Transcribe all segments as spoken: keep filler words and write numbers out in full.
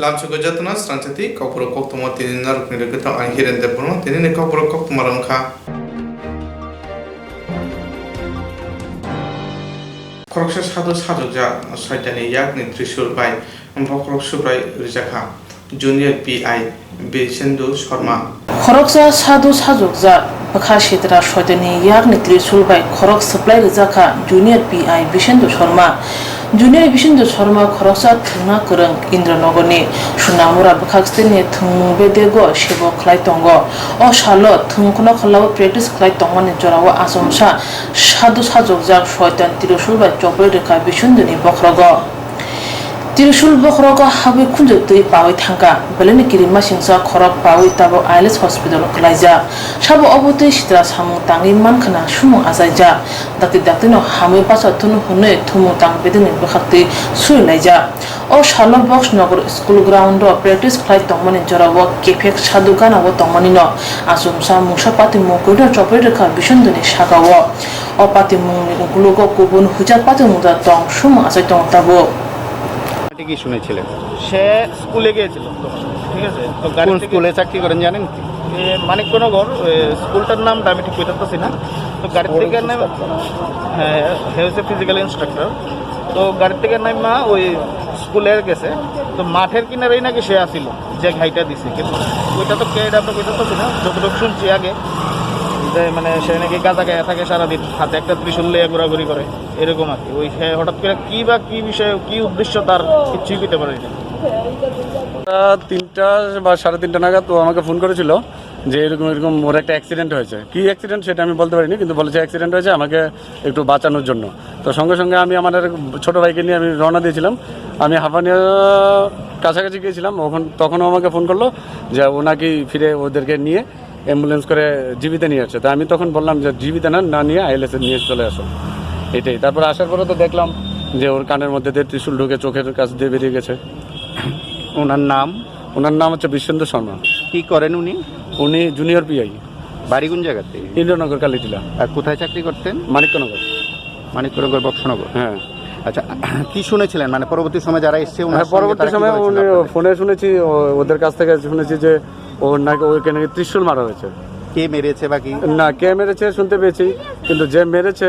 Tamsugwi jotono srangchati kokborok koktwma tini narwkni rwgwitwng ang Hiren Debbarma tinini kokborok koktwma rwngkha. Khoroksa sadhu sajwkjak soitani yakni trisul bai bokhorok subrai rijakha Junior P I Birsendu Sharma. Khoroksa sadhu sajwkjak bwkha sitra soitani yakni trisul bai khorok swplai rijakha Junior P I Birsendu Sharma. Junior Bishendu Sharma khoroksa thwngna kwrwng Indranogorni Sunamura bwkhak steni thwngmung bedego sebo khlai tongo. O salo thwng khwna khalao practice khlai tongmani jorao achomsa sadhu sajwkjak soitan Trisul bai chopoi rwkha Bishenduni bokhrogo. Trisul bokhrogo habwi khunju twi pawi thangkha. Beleni kirimasingcha khorok pawi tabuk I L S hospital kwlaijak. Sabo obo twi sitra samung tangwi mankhwna sumung achaijak. Dakti dakti no hamwi bacha thun hwnwi thumung tang bedeni bwkhaktwi surilaijak. O salo Boxnagar school ground o practice khlai tongmani jorao kephek sadu gana o tongmani no achomsa mungsa patimung kwrwino chopri rwkha Bishenduni sakao. O patimungni ukologo kubun hujak patimung da tong sumung achai tongo tabuk. ঠিক শুনেছিলেন? সে স্কুলে গিয়েছিল, ঠিক আছে? তো গাড়ি কোন থেকে স্কুলে চাকরি করেন জানেন কি? এ, মানিক্যনগর, এ, স্কুলটার নামটা আমি ঠিক কইতে পারতেছি না। তো গাড়ি স্পোর্টস থেকে নেমে, ইন্সট্রাক্টর। হ্যাঁ, he was a physical instructor। তো গাড়ি থেকে নেমে ওই স্কুলে গেছে। তো মাঠের কিনারেই নাকি সে আসিল, যে ঘাইটা দিছে। কিন্তু ওইটা তো কে, এটা তো কইতে পারতেছি না। যতটুকু শুনছি আগে, যে মানে সে নাকি গাঁজা খাইয়া থাকে সারাদিন, হাতে একটা ত্রিশূল লইয়া ঘোরাঘুরি করে, এরকম আর কি। ওই সে হঠাৎ করে কি বা কি বিষয়ে, কি উদ্দেশ্য তার, কিচ্ছুই কইতে পারি না। ওরা তিনটা বা সাড়ে তিনটা নাগাদ ও আমাকে ফোন করেছিল যে এরকম এরকম ওর একটা অ্যাক্সিডেন্ট হয়েছে। কি অ্যাক্সিডেন্ট সেটা আমি বলতে পারিনি, কিন্তু বলেছে অ্যাক্সিডেন্ট হয়েছে, আমাকে একটু বাঁচানোর জন্য। তো সঙ্গে সঙ্গে আমি আমার এক ছোট ভাইকে নিয়ে আমি রওনা দিয়েছিলাম। আমি হাপানিয়া কাছাকাছি গিয়েছিলাম, ওখান তখনও আমাকে ফোন করলো যে ও নাকি ফিরে ওদেরকে নিয়ে অ্যাম্বুলেন্স করে জিবিতে নিয়ে আসছে। তা আমি তখন বললাম যে, "জিবিতে না, না নিয়ে আইএলএস এ নিয়ে চলে আসো।" এটাই। তারপর আসার পরে তো দেখলাম যে ওর কানের মধ্যে দিয়ে ত্রিশূল ঢুকে চোখের কাছ দিয়ে বেরিয়ে গেছে। ওনার নাম? ওনার নাম হচ্ছে বিশ্বেন্দু শর্মা। কি করেন উনি? উনি জুনিয়র পিআই। বাড়ি কোন জায়গাতে? ইন্দ্রনগর কালীটিলা। আর কোথায় চাকরি করতেন? মানিক্যনগর। মানিক্যনগর বক্সনগর। হ্যাঁ। আচ্ছা, কি শুনেছিলেন? মানে পরবর্তী সময় যারা এসছে, ওনার হ্যাঁ, সঙ্গে পরবর্তী তারা কি সময় বলেছিল উনি আপনাদের? ফোনে শুনেছি, ও-, ওদের কাছ থেকে শুনেছি যে ও নাকি, ওকে নাকি ত্রিশূল মারা হয়েছে। কে মেরেছে বা কি? না, কে মেরেছে শুনতে পেয়েছি, কিন্তু যে মেরেছে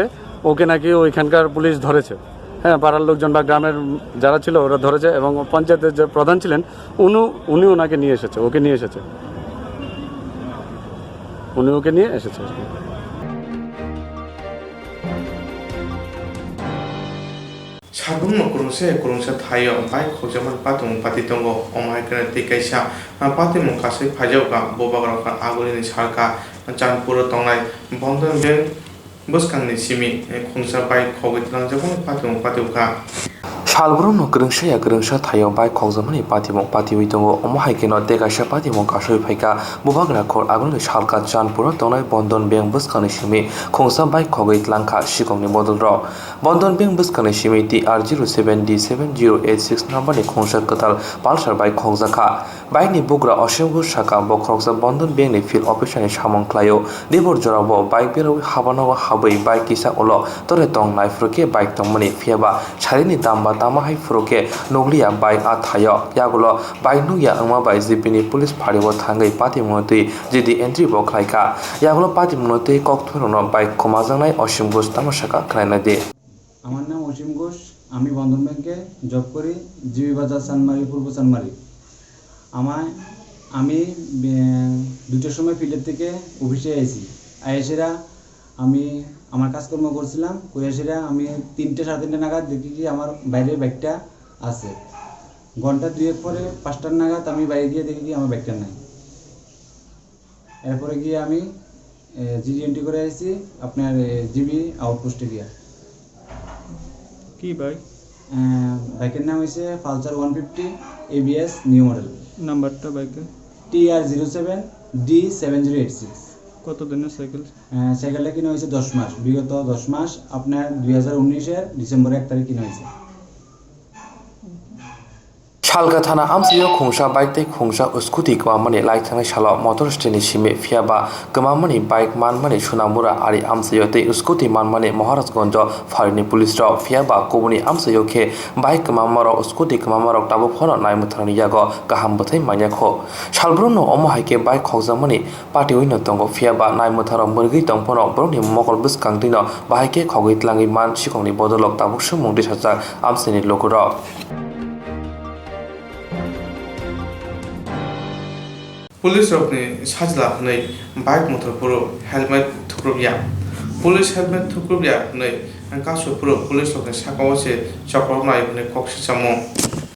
ওকে নাকি ওইখানকার পুলিশ ধরেছে। হ্যাঁ, পাড়ার লোকজন বা গ্রামের যারা ছিল ওরা ধরেছে এবং পঞ্চায়েতের যে প্রধান ছিলেন উনি, উনি ওনাকে নিয়ে এসেছে, ওকে নিয়ে এসেছে, উনি ওকে নিয়ে এসেছে। Salbrumno kwrwngsa ya kwrwngsa thaio bike khokjakmani patimung pati tongo. Omo hai kheno tei kaisa patimung kasui phaijakha. Bubagra kha agulini salka Chandpuro tongnai Bandhan Bank bwskangni simi khungsa bike khogwi twlangjakmani patimung patiukha. Salbrumno kwrwngsa ya kwrwngsa thaio bike khokjakmani patimung patiwi tongo. Omo hai kheno tei kaisa patimung kasui phaikha. Bubagra khor agulini salka Chandpuro tongnai Bandhan Bank bwskangni simi khungsa bike khogwi twlangkha sikokni bodolrok. Bandhan Bank bwskangni simi T R zero seven D seven zero eight six number ni khungsa kwtal Pulsar bike khokjakha. Bike ni bugra Osim Ghosh sakha, bo khoroksa Bandhan Bank ni field officer ni samung khlaio. Dibor jorao bo bike berawi habanogo habwi bike kisa ulo tore tong naiphuru khe bike tongmani, phiyaba sarini dam ba tamo hai phuru khe nukliya bike a thaio. Yagulo bike nukya wngma bai G P ni police phario thangwi patimungno twi G D entry bo khlaikha. Yagulo patimungno twi kokthumrokno bike khomajaknai Osim Ghosh tamo sakha khwnaina di. আমার নাম অসীম ঘোষ, আমি বন্ধন ব্যাংকে জব করি, জিবি বাজার চানমারি, পূর্ব চানমারি। আমার, আমি বে-, দুইটার সময় ফিল্ডের থেকে অফিসে আইছি। আইসেরা আমি আমার কাজকর্ম করছিলাম, করে এসেরা আমি তিনটে, সাড়ে তিনটে নাগাদ দেখি কি আমার বাইরে বাইকটা আছে। ঘন্টা দুয়েক পরে পাঁচটার নাগাদ আমি বাইরে গিয়ে দেখি কি আমার বাইকটা নাই। এরপরে গিয়ে আমি, এ, জিডি এন্ট্রি করে আইছি আপনার, এ, জিবি আউটপোস্টে গিয়া। কি বাইক? এ, বাইকের নাম হইছে Pulsar one fifty ABS new model. নাম্বারটা বাইকের? T R zero seven D seven zero eight six. কত দিনের সাইকেল? এ, সাইকেলটা কিনা হয়েছে দশ মাস, বিগত দশ মাস, আপনার দুই হাজার উনিশের ডিসেম্বরের এক তারিখ কিনা হয়েছে। Salka thana amchaio khungsa bike tei khungsa scooty kwmammani lai thangnai salo motor stand ni simi, phiya ba kwmammani bike manmani Sonamura ari amchaio tei scooty manmani Maharajganjo pharini police rok, phiya ba kubuni amchaio khe bike kwmammarok, scooty kwmammarok tabuk phano naimwtharni yago kaham bwthai manya kho. Salbrumno omo hai khe bike khokjakmani patiui no tongo, phiya ba naimwtharok mwrwgwi tong phano borokni mokol bwskang twino bahai khe khogwi tlangwi man sikhokni bodolok tabuk swngmung tisajak amchaini lukurok. Police rokni sajla hwnwi bike motor phuru helmet thukrubya. Police helmet thukrubya hwnwi kasu phuru police rokni sakao se chopropnai hwnwi kok sichamung.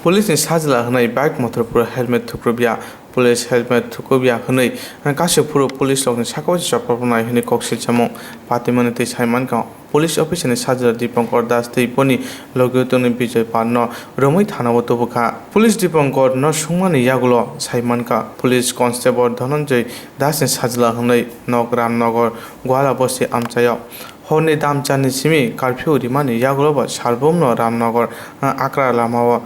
Police ni sajla hwnwi bike motor phuru helmet thukrubya. Police helmet thukrubya hwnwi kasu phuru police rokni sakao se chopropnai hwnwi kok sichamung. Patimani twi saimankha. Police officer ni sajla Dipankar Das tei boni logi tongnai Bijoy Pal no romwi thana o tubukha. Police Dipankar no sungmani yagulo saimankha, Police Constable Dhananjay Das ni sajla hwnwi nok Ramnagar Gwala bosti amchaio. Horni damcharni simi curfew rimani yagulo bo salbumno Ramnagar, ah, Akra lamao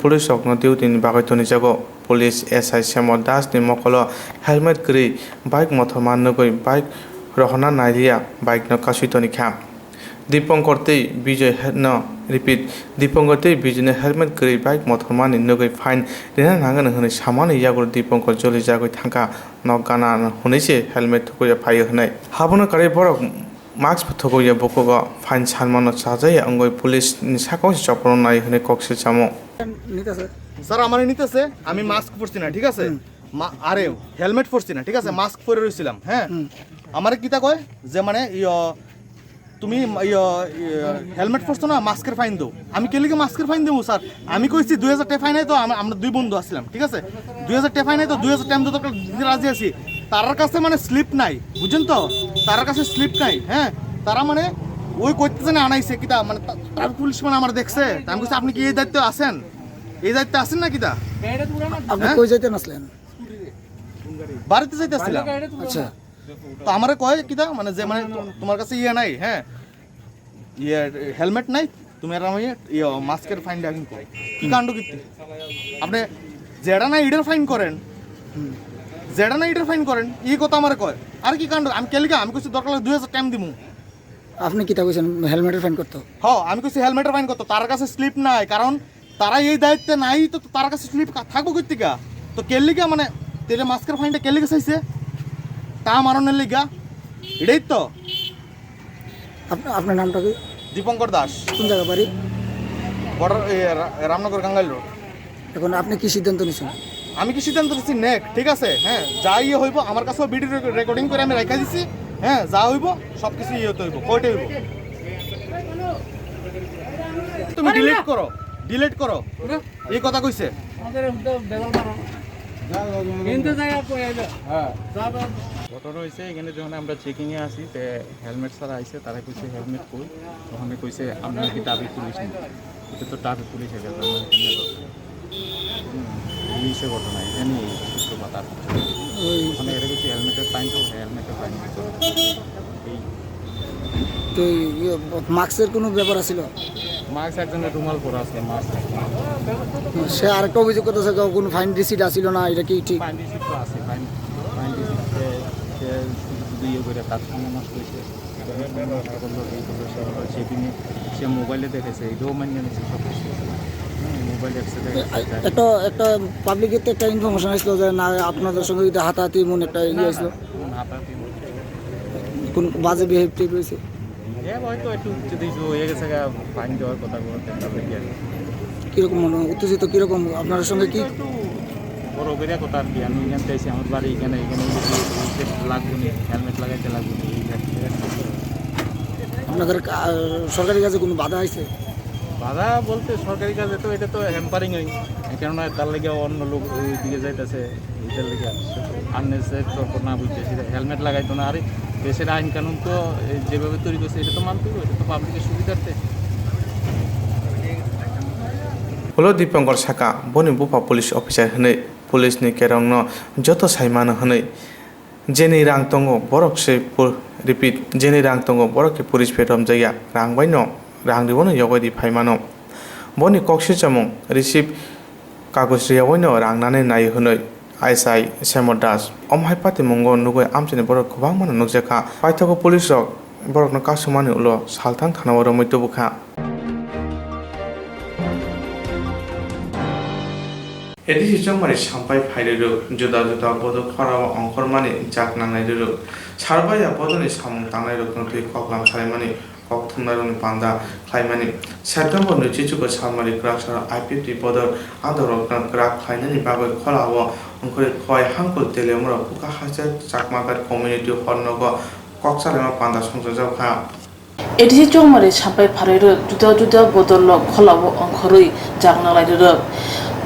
police rokno duty ni bagwi tonijago. Police S I Semor Das ni mokolo helmet kwrwi bike mothorma nugwi bike rohorna nailiya, bike no kasui tonikha. Dipankar tei Bijoy he-, no, repeat, Dipankar tei Bijoy no helmet kwrwi bike mothormani nugwi fine rina nangani hwnwi samani yagulo Dipankar joli jagwi thangkha, nok gana hwnwi se helmet thukuya phaio hwnwi. Habuno kwrwi borok mask thukuya bukugo fine sanmano chajaya wngwi police ni sakao se chopro nai hwnwi kok silchamo. নিতেছে। স্যার, আমারে নিতেছে, আমি মাস্ক পরছি না, ঠিক আছে? হুম। মা-, আরে, হেলমেট পরছি না, ঠিক আছে? হুম। মাস্ক পরে রইছিলাম, হ্যাঁ? হুম। আমারে কিতা কয় যে, মানে, ইয়ো, তুমি, ইয়ো, ইয়ো, হেলমেট পরছো না, মাস্কের ফাইন দাও। আমি কেলিকে মাস্কের ফাইন দেবো, স্যার? আমি কইছি, "দুই হাজার টেকা ফাইন নাই তো, আম-, আমরা দুই বন্ধু আসছিলাম, ঠিক আছে? দুই হাজার টেকা ফাইন নাই তো, দুই হাজার টেকা দিতে রাজি আছি।" তারার কাছে, মানে, স্লিপ নাই, বুঝছেন তো? তারার কাছে স্লিপ নাই, হ্যাঁ? তারা, মানে, ওই কইতে জানে আনাইছে, কিতা, মানে, তা-, ট্রাফিক পুলিশ, মানে, আমার দেখছে। তা আমি কইছি, "আপনি কি এই দায়িত্বে আছেন?" এই দায়িত্বে আছেন না কিতা? আপনি হ্যাঁ? কই যাইতেন আসলেন? বাড়িতে যাইতে আসছিলাম। আচ্ছা। তো আমারে কয় কিতা, মানে, যে, মানে, তো-, তোমার কাছে ইয়ে নাই, হ্যাঁ? ইয়ে, হেলমেট নাই, তুমি আর আমি, ইয়ে, মাস্কের ফাইন ডাকিং করো। কি কাণ্ড কীর্তি? আপনি যেটা না ইটার ফাইন করেন, হুম। যেটা না ইটার ফাইন করেন, এই কথা আমারে কয়। আর কি কাণ্ড? আমি কেলিকা, আমি কইছি, "দরকার হলে দুই হাজার টাইম দিমু।" আপনি কিতা কইছেন? হেলমেটের ফাইন করতো? হ, আমি কইছি, "হেলমেটের ফাইন করতো।" তার কাছে স্লিপ নাই, কারণ তারা এই দায়িত্বে নাই তো তার কাছে স্লিপ কা-, থাকবো কই থেকে? তো কেলিগা মানে তেলে মাস্কের ফাইনটা কেলিগা চাইছে? তা মারণের লিগা? এটাই তো। আপ-, আপনার নামটা কি? দীপঙ্কর দাস। কোন জায়গা বাড়ি? বর্ডার, এই রা-, রামনগর গাঙ্গাইল রোড। এখন আপনি কি সিদ্ধান্ত নিছেন? আমি কি সিদ্ধান্ত নিচ্ছি? নেক, ঠিক আছে? হ্যাঁ, যা ইয়ে হইব, আমার কাছেও ভিডিও রেক-, রেকর্ডিং করে আমি রেখে দিছি। হ্যাঁ, যা হইব, সব কিছু ইয়ে হতে হইব, কোর্টে হইব। তুমি ডিলিট করো, ডিলিট করো। এই কথা কইছে। আমাদের তো বেগল মারো। কিন্তু যাই হোক, এই যে, হ্যাঁ। যা, যা। ঘটনা হয়েছে, এখানে যখন আমরা চেকিংয়ে আসি, তে হেলমেট ছাড়া আইছে, তারা কইছে, "হেলমেট কই?" ওখানে কইছে, "আপনারা কি ট্রাফিক পুলিশ নি?" এটা তো ট্রাফিক পুলিশ হয়ে গেছে, আমরা এখানে তো, হুম, এই হচ্ছে ঘটনা, এখানে সূত্রপাত আর কিছু না। ওই ওখানে এরা কইছে, "হেলমেটের ফাইন তো, হেলমেটের ফাইন তো।" এই তো ইয়ে, মাস্কের কোনো ব্যাপার আছিল? মাস্ক একজনের রুমাল পরা আছে, মাস্ক। সে আরেকটা অভিযোগ করতেছে, কোনো ফাইন রিসিট আসিল না, এটা কি ঠিক? ফাইন রিসিট তো আছে, ফাইন, ফাইন রিসিট সে, সে শুধু শুধু ইয়ে করে তার সময় নষ্ট হয়েছে। সময় নষ্ট করলো, এই করলো, সে করলো, সে দিনে সে মোবাইলে দেখেছে, এটাও মানিয়ে নিচ্ছে সব কিছু। হুম, মোবাইল অ্যাপসে দেখেছে, এ-, তাই একটা, একটা পাবলিকের তো একটা ইনফরমেশন আসলো যে না, আপনাদের সঙ্গে যদি হাতাহাতি এমন একটা ইয়ে না, আসলো। না, এমন হাতাহাতি এমন কিছু না। কোন বাজে বিহেভ টিহেভ হয়েছে? এ হয়তো একটু উত্তেজিত হয়ে গেছে গা, ফাইন দেওয়ার কথা বলতে, তারপরে কি আর কি। কিরকম মনে হয়? উত্তেজিত কিরকম? আপনার সঙ্গে কি? একটু বড় করে কথা আর কি, আমি এখানে চাইছি আমার বাড়ি এখানে, এখানে লাগবো নি, হেলমেট লাগাইতে লাগবো নি, এই আর কি। আপনাদের কা-, সরকারি কাজে কোনো বাধা হয়েছে? বাধা বলতে সরকারি কাজে তো এটা তো হ্যাম্পারিং হয়, কেননা তার লেগে অন্য লোক ওই দিকে যাইতেছে। এটার লেগে আসছে। আননেসেসারি তর্ক না বুঝতে সেটা হেলমেট লাগাইতো না। আরে দেশের আইন কানুন তো এই যেভাবে তৈরি করছে এটা তো মানতে হবে, এটা তো পাবলিকের সুবিধার্থে। Ulo Dipankar saka, boni bupha police officer hwnwi, police ni kerongno joto sai mano hwnwi. Jeni rang tongo, borok se pu-, repeat, jeni rang tongo, borok khe police phe romjakya, rang bai no, rang ribo no yogwi ri phai mano. Boni kok sichamung, receive Kagoj riyaui no rang nanai nai hwnwi S I Semor Das. Omo hai patimungo nugwi amchaini borok kwbangma no nukjakha. Paithago police rok borokno kasumani ulo salthang thanao romwi tubukha. A D C chongmani sampai phairwi rwk, juda juda bodol khorao ongkhormani jak nangnai rwrwk. Salbaiya bodolni samung tangnairokno twi koklam salaimani kok thumnairokni panda khlaimani. September nwi chichugo salmari kwrak salo I P F T bodol andorokno kwrak khlainani bagwi kholao ongkhorwi Khowai Hangkor Teliamura Bukha Haste Chakma Ghat Community Hall nogo kok salaima panda songchajakha. A D C chongmari sampai pharwi rwk, juda juda bodolrok kholao ongkhorwi jak nanglai rwrwk.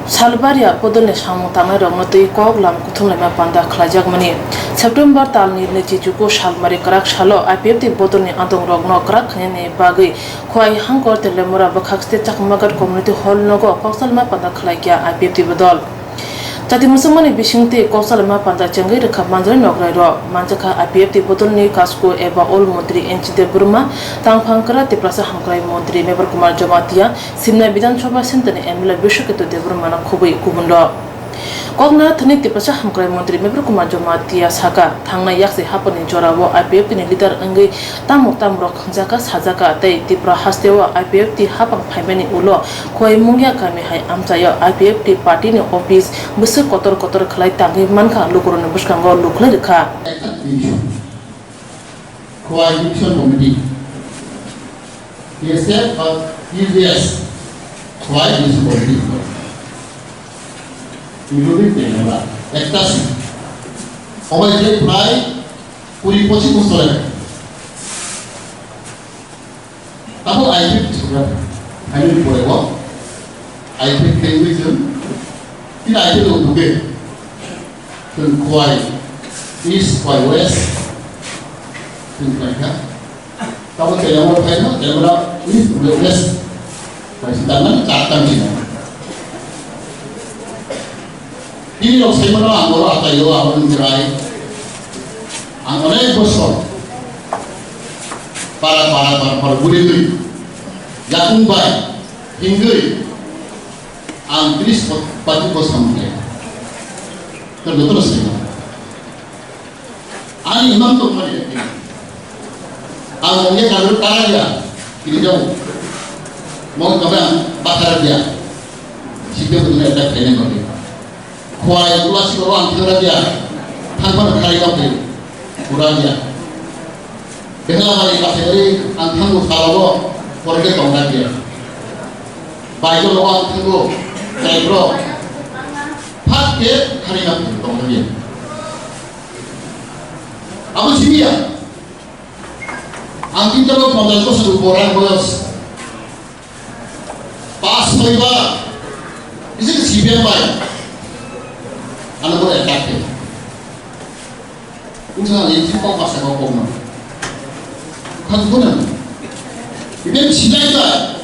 Salbaiya bodolni samung tangnairokno twi kok lam kuthumlaima panda khlaijakmani. September talni nwi chichugo salmari kwrak salo I P F T bodolni adongrokno kwrak khainani bagwi Khowai Hangkor Teliamura Bukha Haste Chakma Ghat Community Hall nogo kok salaima panda khlaikha I P F T bodol. Jati muchungmani bisingtwi kok salaima panda chengwi rwkha manjari nokrai rok. Manjakha I P F T bodolni kasku eba ol montri N C Debbarma, tangphang kwrak Tiprasa hamkrai montri Mebar Kumar Jamatia, Simna Bidhan Sabha Centre ni M L A Bishwaketu Debbarma no khobwi kubun rok. Kokna thani Tiprasa hamkrai montri Mebar Kumar Jamatia saka, thangnai yakchi haphangni jorao I P F T ni leader wngwi tamo tamrok hwnjakha, sajakha tei Tripura hasteo I P F T haphang phaimani ulo Khowai Mungya kami hai amchaio I P F T party ni office bwswk kotor kotor khlai tangwi mankha, lukurokni bwskango lukhlai rwkha. Khowai Division Committee, T S F ba T J S, Khowai Division Committee, including Tengra, ekta si. Obai je prai kuri pochis bosor. Tamo I P F T sokra, phainani pore o I P F T tengwi chwng, tini I P F T rok buke, chwng Khowai East, Khowai West, chwng khlaikha. Tamo Teliamura phaino, Teliamura East, West, bai si tangnani char tang sino. Tini rok saimano ang oro atai o, abo wngkha rai. Ang onek bosor para, para, para, para guri guri yakung bai hingwi ang tris bosor, pachu bosor mangkhe. Tor joto saimano. Ani imang tongmani yakni. Ang mungya kadro tara ya, kini jao. Mung kami ang bakar ya. Sibyo kudune attack kene mati. Khowai tulasi ko ang thara ya. Thangpan khai kau te. Pura ya. Behla hari kasegari ang thangu salo ko. Porke tongna ya. Baikol ang thangu. Kaibro. Phak ke khari kau tongna ya. Abo simi ya. Ang tin talo ponchash bosor upor ang boyos. Pas soi bar. Isi ke C P M bai. Ano ko attack ke. Unsa ni si kok pas ko kok na. Khat ko na. Ibe silai ba.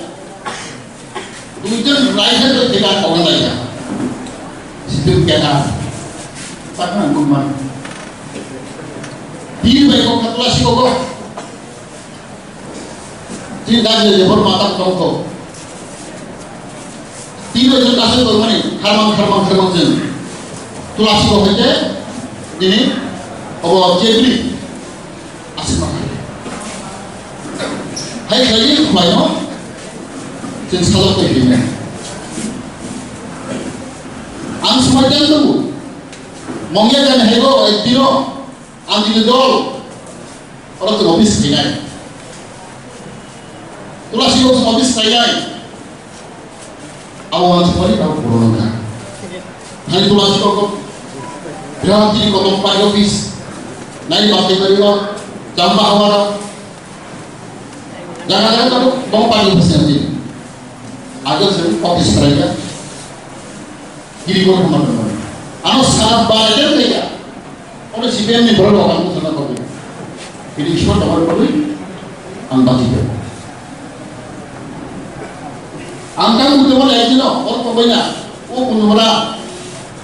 Duijon right hand to theka kok na ya. Situ kena. Patna gumman. Dil bai kok katla si kok. Tin dagi lebor mata tongko. Tin dagi kaso tongmani, kharmang, kharmang, kharmang jen. Tulasi ko hete, ini, obo jebri, asik makai. Hai khlai ni khlai no, jen salok ko hime. Ang sumai jan tu, mongya jan hego, eh, tiro, ang tiro dol. Oro chwng office khainai. Tulasi o chwng office khainai. Abo ang chwng bai abo puro nangkha. Hani tulasi o ko. Birat tini kotom pai office. Nai bakai bari o. Jamba hawara. Jaga jaga ko bom pai office nanti. Agar chwng office khainai. Giri gor hamar hamar. Ano sara bare den dega. Ono C P M ni borok rok ang sana bagwi. Bini Ishwar tongmani bagwi ang bati kha. Ang kang bujo mani ekdino, or tongbaina, o kunubra,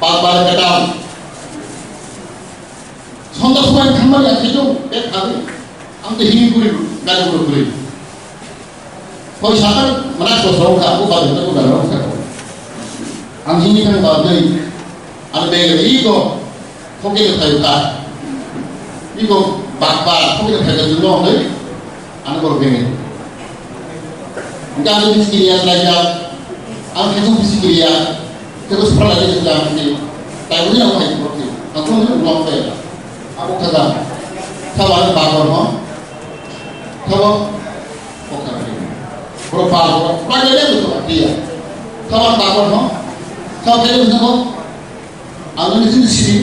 pa, pa, pa, pa. Sonda subai thamma ya khijo, pek khabi. Ang to hini kuri, gari kuri kuri. Hoi sakal, mana ko song ka, ko ba ko ba ko. Ang hini thang ba dei, ang bege iko, khoke de thai ta. Iko bak bak, khoke de thai ta juno dei, ang bor bege. Ang ang bisi kiriya selai ya, ang khetu bisi kiriya, khetu sepala de jang ni, tai buni ang hai bor ni, ang kong ni ulang pe, aku kata, sabar bak bor mo, sabar. Kok tangri. Bro pal, bro pal, dia tu dia. Kawan takon no. Kau kaya tu no. Ang ni sini sini.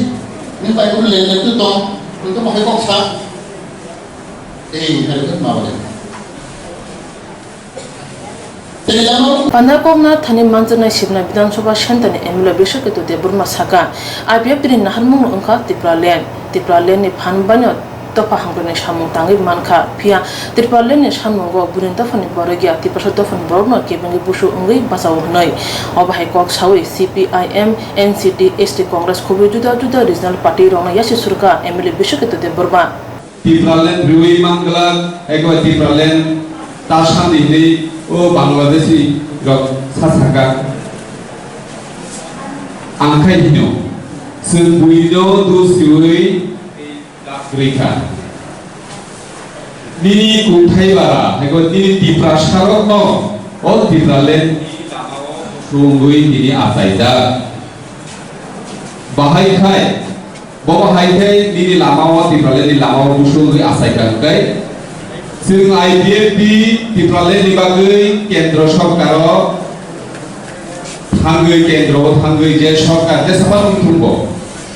Ni pai pun len len tu tong. Tu tu mau kok sa. Eh, hari tu mau len. Tadi lama. Panda kokna thani manjaknai sibna Bidhan Sabha Center ni M L A Biswaketu Debbarma saka, I P F T ni naharmung wngkha Tipraland. Tipraland ni phan baino dopha hamkrai ni samung tangwi mankha, phiya Tipraland ni samung o buini dopha ni borok ya, Tiprasa dopha ni borok no kebengwi busu wngwi bachao hwnwi. Obo hai kok sawi C P I M, N C D, S T Congress khobwi juda juda regional party rok no yasi surkha M L A Biswaketu Debbarma. Tipraland riwi manglak, ego Tipraland tasani hinwi o Bangladeshi rok sasaka. Ang khai hino, chwng buino dusriwi Rikha. Nini kungthai bara, haibo nini Tiprasarokno o Tipraland ni lamao sungwi nini achaijak. Bahai khai, bo bahai khai nini lamao Tipraland ni lamao sungwi achaikha hwnkhe, chwng I P F T Tipraland ni bagwi kendro sorkaro thangwi, kendro o thangwi je sorkar jesa phano wngthung bo,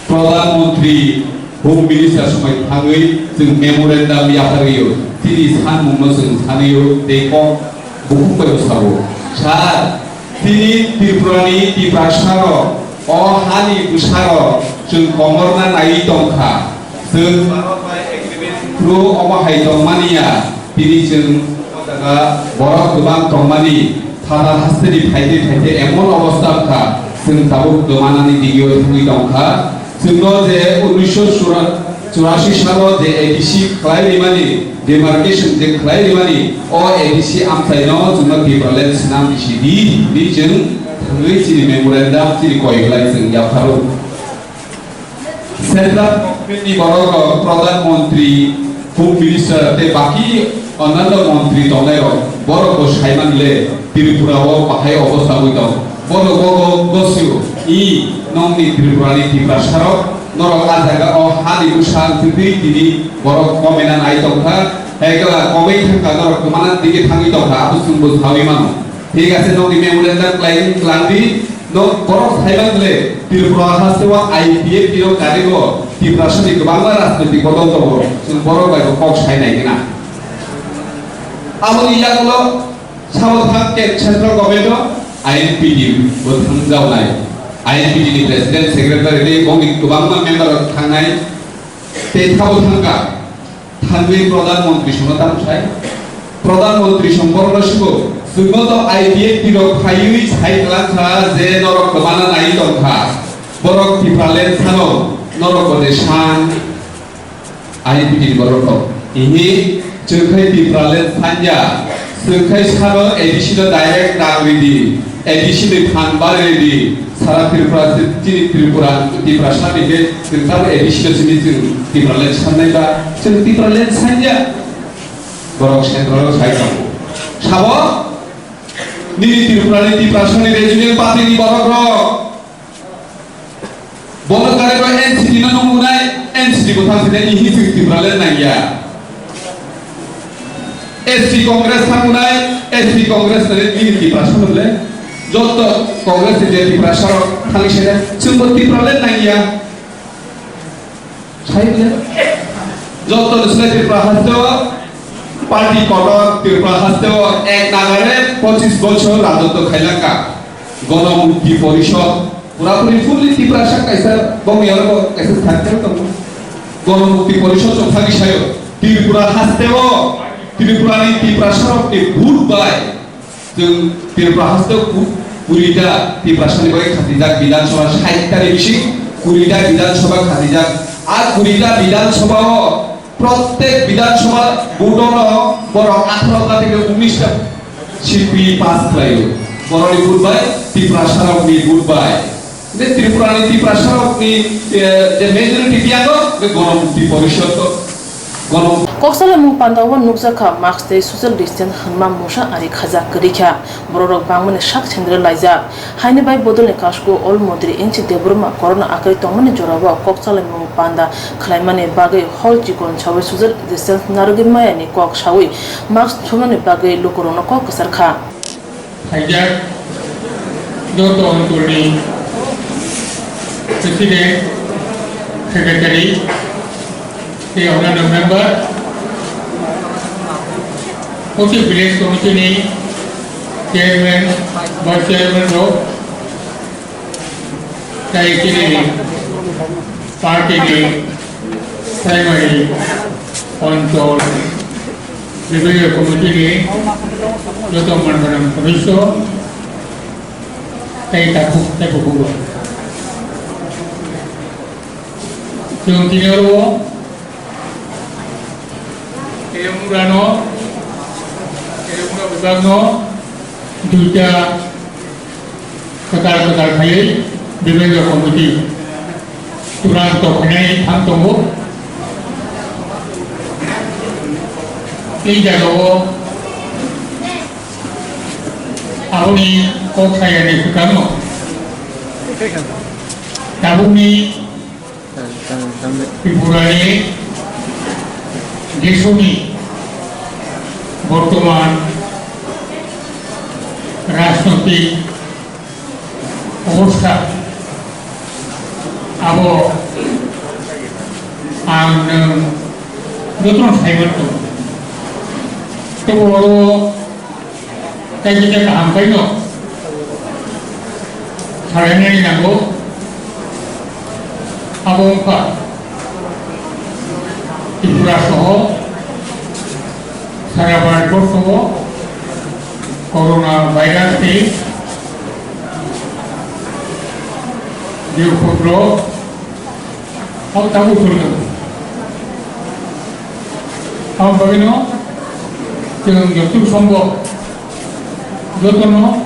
Pradhan Mantri, Home Minister somoi thangwi chwng memorandum yapharwi o, chini sanmungno chwng sanwi o, tei kok bukhuk bai sabo. Sir, chini Tripura ni Tiprasa rok, o hani bwsa rok chwng komorna naiwi tongkha. Chwng Bharat bai agreement through omo hai tongmani ya, tini chwng o jaga borok kwbang tongmani. Thana hasteni phaitwi phaitwi emon obostha wngkha, chwng tabuk domanani digio thangwi tongkha. Chwngno je unisho churashi salo je A D C khlai rimani, demarcation je khlai rimani, o A D C amchaino chwngno Tipraland swnam bisi di, hinwi chwng thangwi chini memorandum chini koi khlai chwng yapharo. Central government ni borok rok, Pradhan Mantri, Home Minister tei baki onanno montri tongnai rok, borok bo saiman le Tripura o bahai obostha wngwi tong. Borok bo bo gosio, i nongni Tripura ni Tiprasa rok, norok a jaga o hani bwsa wngtwi tini borok komena nai tongkha, hekla komei thangkha norok kwmana dige thangwi tongkha, abo chwng bo sawi mano. Thik ase, nokni memorandum khlai, klang di, nok borok saiman le, Tripura haste o I P F T rok karigo, Tiprasa ni kwbangma rajnoitik bodol tongo, chwng borok bai bo kok sai nai gana. Aboni yagulo sabo thang ke central government o I N P T bo thangjaonai, I N P T ni president, secretary tei bongni kwbangma member rok thangnai, tei thabo thangkha. Thangwi Pradhan Mantri songno tamo sai? Pradhan Mantri song borokno siko, chwngno to I P F T rok phaiwi sai kwlangkha je norok kwmana nai tongkha. Borok Tipraland sano, norok bo de san, I P T ni borok rok. Ihi, chwng khai Tipraland sanya, chwng khai sano A D C no direct rang ridi. A D C ni phan bari di, sara Tripura, chini Tripura, Tiprasa ni khe chwng sabo A D C no simi chwng Tipraland sannai ba, chwng Tipraland sanya. Borok central o sai tongo. Sabo, nini Tripura ni Tiprasa ni regional party ni borok rok. Bono kare ko N C T no nung unai, N C T bo thang sini ihi chwng Tipraland nangya. S T Congress thang unai, S T Congress nani nini Tiprasa nung le. Jotto Congress ni je Tiprasa rok thang sini, chwng bo Tipraland nangya. Sai le. Jotto ni sini Tripura haste o party kotor, Tripura haste o ek nagare pochis bochor rajotto khailangka. Gono Mukti Porishod, purapuri fully Tiprasa kaisa bongni aro kaisa thangkhe tongo. Gono Mukti Porishod chwng thangwi sayo, Tripura haste o, Tripura ni Tiprasa rok ni vote bai, chwng Tripura haste o ku-, kurita Tiprasa ni bai khatijak Bidhan Sabha sait tari bising, kurita Bidhan Sabha khatijak, a kurita Bidhan Sabha o, Prottek Bidhan Sabha vote-o borok atharo ta theke unis ta C P pass khlaio. Boroni vote bai, Tiprasa rokni vote bai. De Tripura ni Tiprasa rokni, eh, je majority biyango, de Ganamukti Porishad to, Ganam- Koksalemung pandao nukjakha mask tei social distance hwnma mungsa ari khajak kwrwikha. Bororok bangmani sak sendere laijak. Haini bai bodolni kasku Ol Mantri N C Debbarma corona akwrwi tongmani jorao koksalemung panda khwlaimani bagwi hol chikon sawi social distance narwgwi mayani kok sawi mask thumnani bagwi lukurokno kok kwcharkha. Khaijak joto oncholni president, secretary, tei onano member, Kochi village committee ni chairman, vice chairman rok, tei chini party ni primary, onchol, bibhinnyo committee ni joto manganam sodosyo tei takhuk tei bukhuk rok. Chwng tini oro Telemurano, Telemura bwsakno duita kwtal kwtal khaiwi bibhinnyo committee churang tokphainai thang tongo. Tei jagao aboni kok sayani swkangno tabukni Tripurani desoni bortoman rajnoitik obostha abo ang nwng jotono saiman tongo. Tei oro Tei kisa kaham khaino salainani nango. Abo wngkha Tripura soho sara Bharatborsogo corona virus ni je upodrob abo tabuk choli tongo. Abo bagwino chwng joto sombo jotono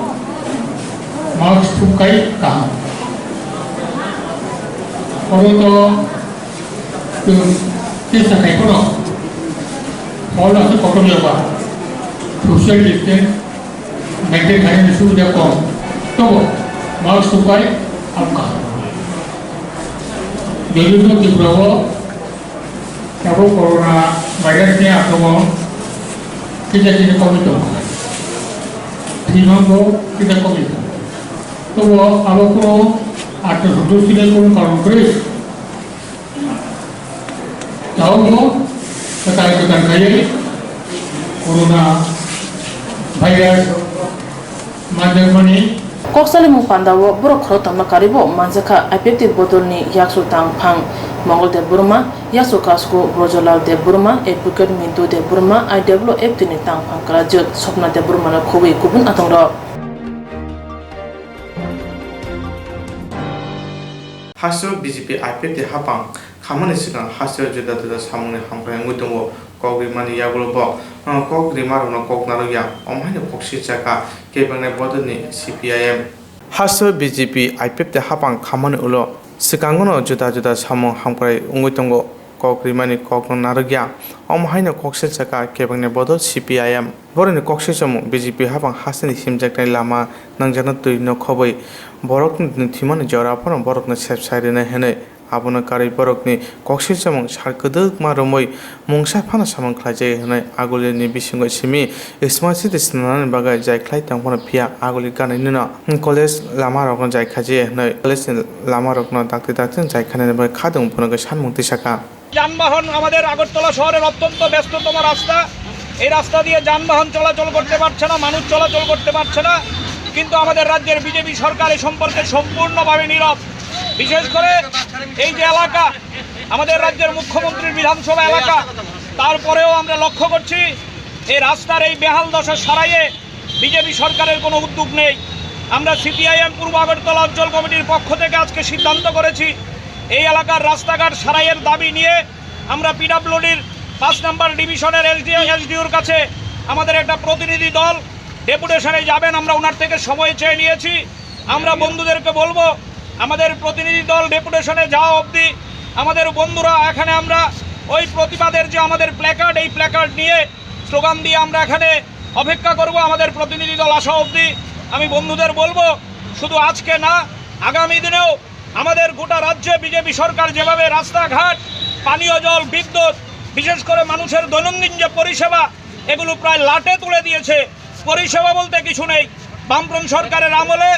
mask thubkhai kaham. Oro to chwng chesta khai phano hol aswk kotor ya ba social distance maintain khainani subida kom. Tobo mask thubkhai abo kaham. Jodi no Tripura o Tabuk corona virus ni akromon kisa kisa komwi tongo. Thwimang bo kisa komwi tongo. Tobo abo kunu atharoso dos kisa kunu karon kwrwi. Tabuk bo kwtal kwtal khaiwi corona virus manjakmani. Kok salimung pandao borok khorokthomno karwibo manjakha I P F T bodolni yaksu tangphang Mongol Debbarma, yaksu kasku Brojolal Debbarma, Advocate Mintu Debbarma, I W F T ni tangphang kwlajwk Swapna Debbarmano khobwi kubun atongrok. Hasteo B J P I P F T hapang khamani swkang hasteo juda juda samungni hamkrai wngwi tongo. Kok rimani yagulo bo, uh, kok rimarokno kok narwkya, omo haino kok silsa kha kebengnai bodolni C P I M. Hasteo B J P I P F T hapang khamani ulo swkangono juda juda samung hamkrai wngwi tongo. Kok rimani kokno narwkya, omo haino kok silsa kha kebengnai bodol C P I M. Borokni kok silsamung B J P hapang hasteni himjaknai lama nangjakno twi nokhobwi borokni thwimani jora phano borokno sepsai rwnai hwnwi. Abono karwi borokni kok silsamung sal kwdwkma romwi mungsa phano samung khlaijagwi hwnwi Agulini bisingo simi Smart City swnamnani bagwi jaikhlai tongphano, phiya Aguli ganwinino college lamarokno jaikhajiya hwnwi college ni lamarokno dakti dakti jaikhanani bagwi khadung phunugwi sanmung tisakha. যানবাহন আমাদের আগরতলা শহরের অত্যন্ত ব্যস্ততম রাস্তা, এই রাস্তা দিয়ে যানবাহন চলাচল করতে পারছে না, মানুষ চলাচল করতে পারছে না, কিন্তু আমাদের রাজ্যের বিজেপি সরকার এ সম্পর্কে সম্পূর্ণভাবে নীরব। বিশেষ করে এই যে এলাকা, আমাদের রাজ্যের মুখ্যমন্ত্রীর বিধানসভা এলাকা, তারপরেও আমরা লক্ষ্য করছি এই রাস্তার এই বেহাল দশা সারাইয়ে বিজেপি সরকারের কোনো উদ্যোগ নেই। আমরা সিপিআইএম পূর্ব আগরতলা অঞ্চল কমিটির পক্ষ থেকে আজকে সিদ্ধান্ত করেছি এই এলাকার রাস্তাঘাট সারাইয়ের দাবি নিয়ে আমরা পিডাব্লিউডির পাঁচ নম্বর ডিভিশনের এসডিও, এসডিওর কাছে আমাদের একটা প্রতিনিধি দল ডেপুটেশনে যাবেন, আমরা ওনার থেকে সময় চেয়ে নিয়েছি। আমরা বন্ধুদেরকে বলবো, আমাদের প্রতিনিধি দল ডেপুটেশনে যাওয়া অবধি আমাদের বন্ধুরা এখানে আমরা ওই প্রতিবাদের যে আমাদের প্ল্যাকার্ড, এই প্ল্যাকার্ড নিয়ে স্লোগান দিয়ে আমরা এখানে অপেক্ষা করব আমাদের প্রতিনিধি দল আসা অবধি। আমি বন্ধুদের বলবো, শুধু আজকে না, আগামী দিনেও আমাদের গোটা রাজ্যে বিজেপি সরকার যেভাবে রাস্তাঘাট, পানীয় জল, বিদ্যুৎ, বিশেষ করে মানুষের দৈনন্দিন যে পরিষেবা, এগুলো প্রায় লাটে তুলে দিয়েছে। পরিষেবা বলতে কিছু নেই। বামফ্রন্ট সরকারের আমলে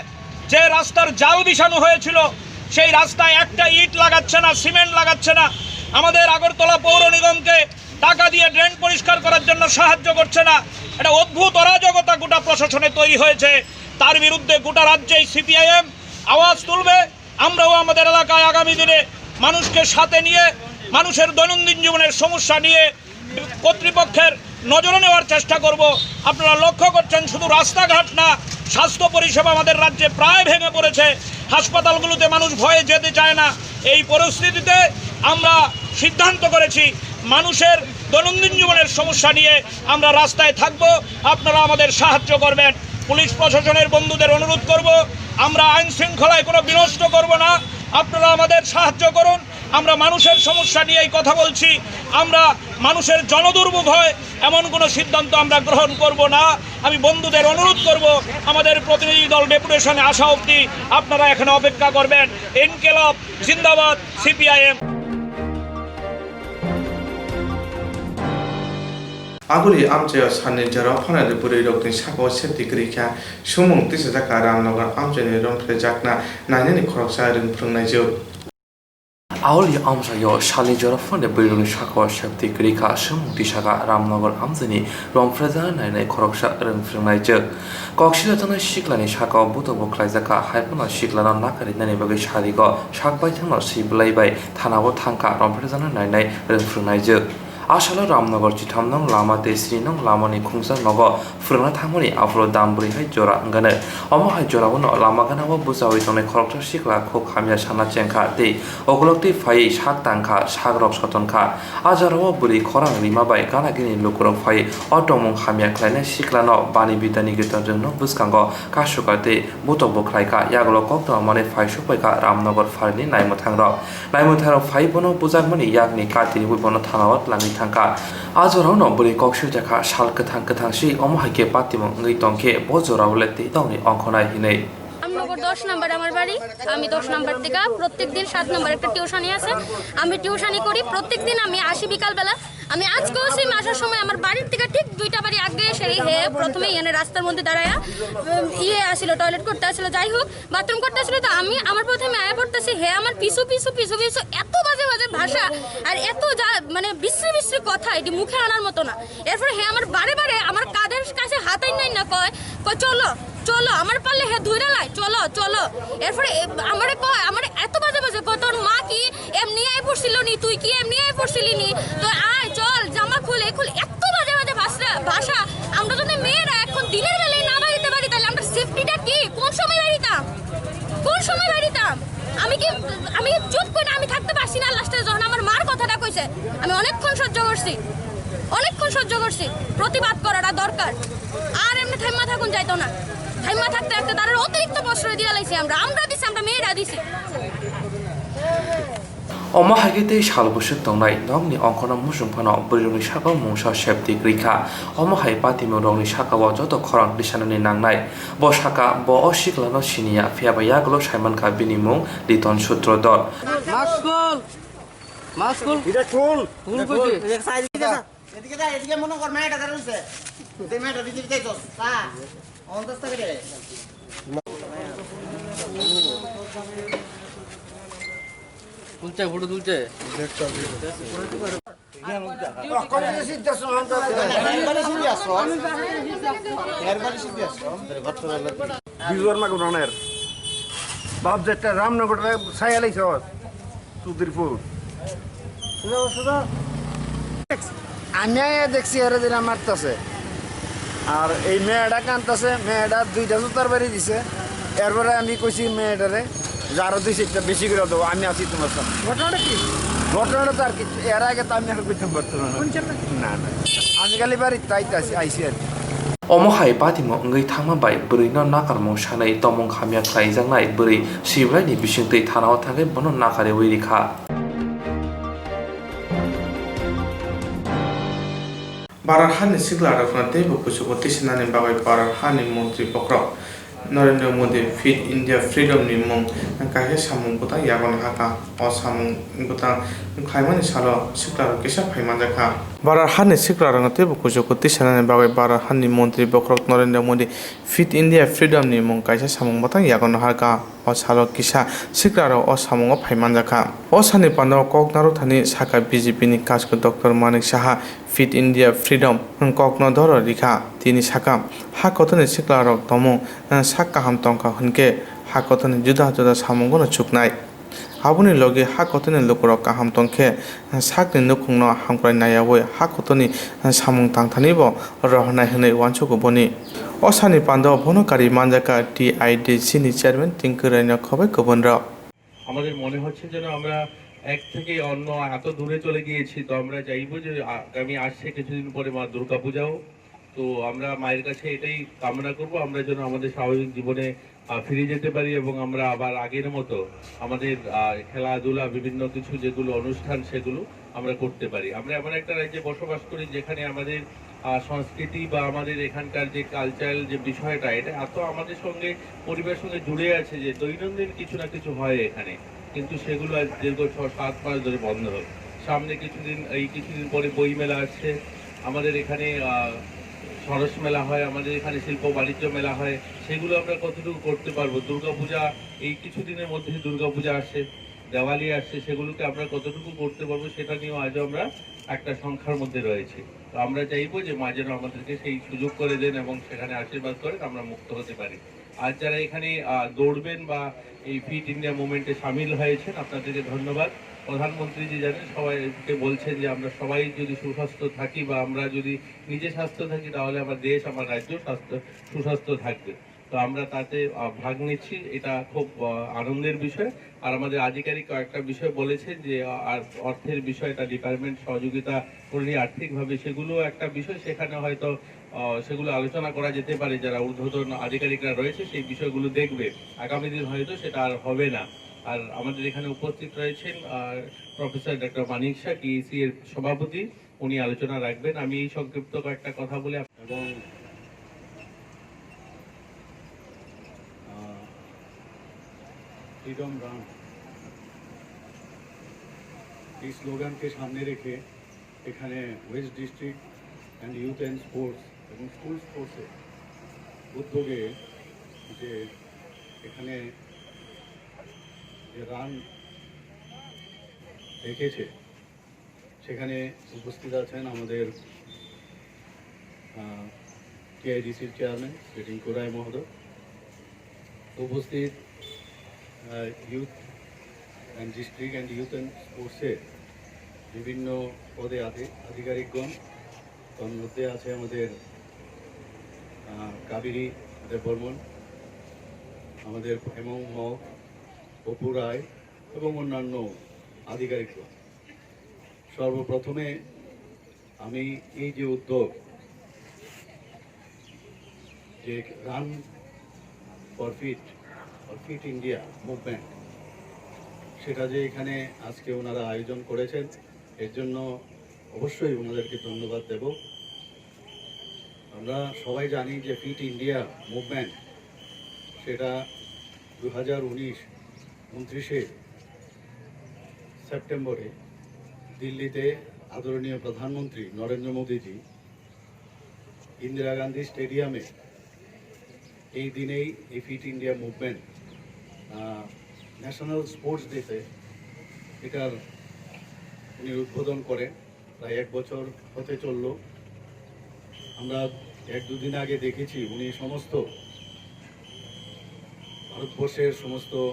যে রাস্তার জাল বিছানো হয়েছিল, সেই রাস্তায় একটা ইট লাগাচ্ছে না, সিমেন্ট লাগাচ্ছে না। আমাদের আগরতলা পৌর নিগমকে টাকা দিয়ে ড্রেন পরিষ্কার করার জন্য সাহায্য করছে না। এটা অদ্ভুত অরাজকতা গোটা প্রশাসনে তৈরি হয়েছে। তার বিরুদ্ধে গোটা রাজ্যেই সিপিআইএম আওয়াজ তুলবে। আমরাও আমাদের এলাকায় আগামী দিনে মানুষকে সাথে নিয়ে, মানুষের দৈনন্দিন জীবনের সমস্যা নিয়ে কর্তৃপক্ষের নজরে নেওয়ার চেষ্টা করব। আপনারা লক্ষ্য করছেন, শুধু রাস্তাঘাট না, স্বাস্থ্য পরিষেবা আমাদের রাজ্যে প্রায় ভেঙে পড়েছে। হাসপাতালগুলোতে মানুষ ভয়ে যেতে চায় না। এই পরিস্থিতিতে আমরা সিদ্ধান্ত করেছি, মানুষের দৈনন্দিন জীবনের সমস্যা নিয়ে আমরা রাস্তায় থাকব। আপনারা আমাদের সাহায্য করবেন। পুলিশ প্রশাসনের বন্ধুদের অনুরোধ করব, আমরা আইন শৃঙ্খলায় কোনো বিনষ্ট করব না। আপনারা আমাদের সাহায্য করুন। আমরা মানুষের সমস্যা নিয়েই কথা বলছি। আমরা মানুষের জনদুর্ভোগ হয় এমন কোনো সিদ্ধান্ত আমরা গ্রহণ করব না। আমি বন্ধুদের অনুরোধ করব, আমাদের প্রতিনিধি দল ডেপুটেশনে আসা অবধি আপনারা এখানে অপেক্ষা করবেন। ইনকিলাব জিন্দাবাদ, CPIM. Aguli amchaio salni jorao phanari bwrwi rokni sakao safety kwrwi kha, sumung tisajak kha Ramnagar amchaini romphrejakna nainani khoroksa rwng phrwngnaijwk. Auli amchaio salni jorao phanari bwrwi rokni sakao safety kwrwi kha, sumung tisajak kha Ramnagar amchaini romphrejakna nainani khoroksa rwng phrwngnaijwk. Kok silajaknai siklani sakao butokbo khlaijak kha, hai phano siklano nakarinani bagwi sarigo sak baithangno swi bwlai bai thanao thang kha, romphrejakna nainai rwng phrwngnaijwk. A salo Ramnagar chitham nong lama tei sni nong lamani khungsa nogo phwrwngna thangmani aphuru dam bwrwi hai jora wngano. Omo hai jorao no lama ganao bwchaui tongnai khoroksa sikla khuk hamya sana chengkha tei ukulok twi phaiwi sak tangkha, sakrok sotonkha. A jorao bwrwi khorang rima bai gana gini lukurok phaiwi o tongmung hamya khlainai siklano bani bidani gitonjwngno bwskango kasuka tei butokbo khlaikha. Yagulo koktwma manwi phai sukpaikha Ramnagar pharini naimwthangrok. Naimwthangrok phai bono bujakmani yakni kati rwui bono thanao twlangwi thangkha. A jorao no bwrwi kok swijak kha, sal kwthang kwthang si, omo hai khe patimung wngwi tong khe bo jorao le tei tongni ongkhornai hinwi. Ramnagar দশ নাম্বার আমার বাড়ি। আমি দশ নাম্বার থেকে প্রত্যেক দিন সাত নাম্বার একটা টিউশনি আছে, আমি টিউশনি করি। প্রত্যেক দিন আমি আসি বিকালবেলা। আমি আজকেও সেম আসার সময় আমার বাড়ির থেকে ঠিক দুইটা বাড়ি আগে এসে হে প্রথমে এখানে রাস্তার মধ্যে দাঁড়ায়া, উম, ইয়ে আসিল, টয়লেট করতে আসিল। যাই হোক, বাথরুম করতেছিল, তো আমি আমার পথে আমি আয়া পড়তেছি, হে আমার পিছু পিছু পিছু পিছু এত বাজে বাজে ভাষা আর এত যা মানে বিশ্রী বিশ্রী কথা, এটি মুখে আনার মতো না। এরপরে হে আমার বারে বারে আমার কাঁধের কাছে হাত আইন না কয়, কয়, "চলো, চলো, আমার পারলে হে ধুইরা লাই, চলো, চলো।" এরপরে এ-, আমারে কয়, আমারে এত বাজে বাজে কয়, "তোর মা কি এমনি আই পড়ছিল নি? তুই কি এমনি আই পড়ছিলি নি? তো আয়, চল, জামা খুল, এই খুল।" এত বাজে বাজে ভাষা, ভাষা। আমরা যদি মেয়েরা এখন দিনের বেলায় না বাড়িতে পারি, তাহলে আমরা সেফটিটা কি? কোন সময় বাড়িতাম? কোন সময় বাড়িতাম? আমি কি, আমি চুপ করে আমি থাকতে পারছি না। লাস্টে যখন আমার মার কথাটা কইছে, আমি অনেকক্ষণ সহ্য করছি, অনেকক্ষণ সহ্য করছি। প্রতিবাদ করাটা দরকার। আর এমনি থাইমা থাকুন যাইতো না। থাইমা থাকতে থাকতে তারা অতিরিক্ত প্রশ্রয় দিয়ে লাইছি আমরা। আমরা দিছি, আমরা মেয়েরা দিছি। Omo hai khe tei sal bwswk tongnai nokni ongkhorno muchung phano bwrwirokni sakao mungsa septik rwkha. Omo hai patimung rokni sakao joto khorang tisanani nangnai. Bo saka, bo o siklano siniya, phiyaba yagulo saimankha bini mung Liton Sutrodor. Mask খুল। মাস্ক খুল। এটা খুল। খুল কইছে। এদিকে যা, এদিকে মনে কর মেয়েটা দাঁড়াইছে। তুই মেয়েটা দিতে দিতে চল। চা। পঞ্চাশ টাকা দে। তুলছে, ফটো তুলছে। বিজুয়ার মাগো রানের বাপ যেটা রামনগর সায়ালাই সহজ চৌধুরীপুর। আমি আয়া দেখছি এরা যেটা মারতাছে, আর এই মেয়েটা কানতাছে, মেয়েটা দুইটা জুতার বাড়ি দিছে। এরপরে আমি কইছি মেয়েটারে যে আরো দুই চারটা বেশি করে দেবো, আমি আছি তোমার সাথে। ঘটনাটা কি? ঘটনাটা তো আর কিছু, এর আগে তো আমি আর কইতাম পারতাম না। শুনছেন না? না, না। আমি খালি বাড়িতে আইতাছি, আইছি আর কি। Omo hai patimo wngwi thangma bai bwrwino nakarmung sanwi tongmung hamya khlaijaknai bwrwi Sibraini bisingtwi thanao thangwi bono nakariwi rikha. Bharat hani siklarokno teibo kuchugo tisanani bagwi Bharat hani montri bokhorok Narendra Modi Fit India Freedom ni mung kaisa samung bwtang yago nahakha. O samung bwtang khlaimani salo siklarok kisa phai manjakha. Bharat hani siklarokno teibo kuchugo tisanani bagwi Bharat hani montri bokhorok Narendra Modi Fit India Freedom ni mung kaisa samung bwtang yago nahakha. O salo kisa siklarok o samungo phai manjakha. O salni pandao kok narwkthani saka B J P ni kasko Doctor Manik Saha Fit India Freedom kokno doro rikha. Tini saka, ha kotorni siklarok tomung sak kaham tongkha hwnkhe ha kotorni juda juda samungono chuknai. Aboni logi ha kotorni lukurok kaham tongkhe sakni nukhungno hamkrai naiyaui ha kotorni samung tangthanibo rohornai hwnwi uansugo boni. O salni pandao bono kari manjakha T I D C ni chairman Tinku Raina khobai kubunrok. আমাদের মনে হচ্ছে যেন আমরা এক থেকে অন্য এত দূরে চলে গিয়েছি, তো আমরা চাইবো যে আগামী আসছে কিছুদিন পরে মা দুর্গাপূজাও। তো আমরা মায়ের কাছে এটাই কামনা করব, আমরা যেন আমাদের স্বাভাবিক জীবনে, আহ, ফিরে যেতে পারি এবং আমরা আবার আগের মতো আমাদের, আহ, খেলাধুলা, বিভিন্ন কিছু যেগুলো অনুষ্ঠান, সেগুলো আমরা করতে পারি। আমরা এমন একটা রাজ্যে বসবাস করি, যেখানে আমাদের, আহ, সংস্কৃতি বা আমাদের এখানকার যে কালচারাল যে বিষয়টা, এটা এত আমাদের সঙ্গে, পরিবারের সঙ্গে জুড়ে আছে যে দৈনন্দিন কিছু না কিছু হয় এখানে, কিন্তু সেগুলো আজ দীর্ঘ ছ সাত মাস ধরে বন্ধ। সামনে কিছুদিন, এই কিছুদিন পরে বই মেলা আসছে, আমাদের এখানে, আহ, সরস মেলা হয়, আমাদের এখানে শিল্প বাণিজ্য মেলা হয়, সেগুলো আমরা কতটুকু করতে পারবো? দুর্গাপূজা এই কিছুদিনের মধ্যেই দুর্গাপূজা আসছে, দেওয়ালি আসছে, সেগুলোকে আমরা কতটুকু করতে পারবো সেটা নিয়েও আজও আমরা একটা শঙ্কার মধ্যে রয়েছি। তো আমরা চাইবো যে মা যেন আমাদেরকে সেই সুযোগ করে দেন এবং সেখানে আশীর্বাদ করেন, আমরা মুক্ত হতে পারি। আর যারা এখানে, আহ, দৌড়বেন বা এই ফিট ইন্ডিয়া মুভমেন্টে সামিল হয়েছেন, আপনাদেরকে ধন্যবাদ। প্রধানমন্ত্রী যে জানেন, সবাইকে বলছেন যে আমরা সবাই যদি সুস্বাস্থ্য থাকি বা আমরা যদি নিজে স্বাস্থ্য থাকি, তাহলে আমার দেশ, আমার রাজ্য স্বাস্থ্য, সুস্বাস্থ্য থাকবে। তো আমরা তাতে, আহ, ভাগ নিচ্ছি, এটা খুব, আহ, আনন্দের বিষয়। আর আমাদের আধিকারিক কয়েকটা বিষয় বলেছেন যে, আহ, আর অর্থের বিষয়, এটা ডিপার্টমেন্ট সহযোগিতা করেনি আর্থিকভাবে, সেগুলো একটা বিষয়, সেখানে হয়তো, আহ, সেগুলো আলোচনা করা যেতে পারে, যারা ঊর্ধ্বতন আধিকারিকরা রয়েছে সেই বিষয়গুলো দেখবে। আগামী দিন হয়তো সেটা আর হবে না। আর আমাদের এখানে উপস্থিত রয়েছেন, আহ, প্রফেসর ডক্টর মানিক শাহ, টিএসি এর সভাপতি, উনি আলোচনা রাখবেন। আমি এই সংক্ষিপ্ত কয়েকটা কথা বলে আপ- এবং, আহ, ফ্রিডম রান, এই স্লোগানকে সামনে রেখে এখানে West district and youth and sports এবং স্কুল স্পোর্টসের উদ্যোগে যে এখানে যে রান রেখেছে, সেখানে উপস্থিত আছেন আমাদের, আহ, টিআইডিসির চেয়ারম্যান শ্রী টিঙ্কু রায় মহোদয়, উপস্থিত, আহ, youth and district and youth and স্পোর্টসের বিভিন্ন পদে আধি-, আধিকারিকগণ। তার মধ্যে আছে আমাদের, আহ, কাবেরী দেববর্মন, আমাদের হেমং মগ, অপু রায় এবং অন্যান্য আধিকারিকগণ। সর্বপ্রথমে আমি এই যে উদ্যোগ, যে run for fit, for fit India movement, সেটা যে এখানে আজকে ওনারা আয়োজন করেছেন, এর জন্য অবশ্যই ওনাদেরকে ধন্যবাদ দেব। আমরা সবাই জানি যে ফিট ইন্ডিয়া মুভমেন্ট, সেটা দু হাজার উনিশ ঊনত্রিশে সেপ্টেম্বরে দিল্লিতে আদরণীয় প্রধানমন্ত্রী নরেন্দ্র মোদীজি ইন্দিরা গান্ধী স্টেডিয়ামে এই দিনেই এই ফিট ইন্ডিয়া মুভমেন্ট, আহ, ন্যাশনাল স্পোর্টস ডেতে এটার উনি উদ্বোধন করেন। প্রায় এক বছর হতে চলল। আমরা এক দুদিন আগে দেখেছি উনি সমস্ত ভারতবর্ষের সমস্ত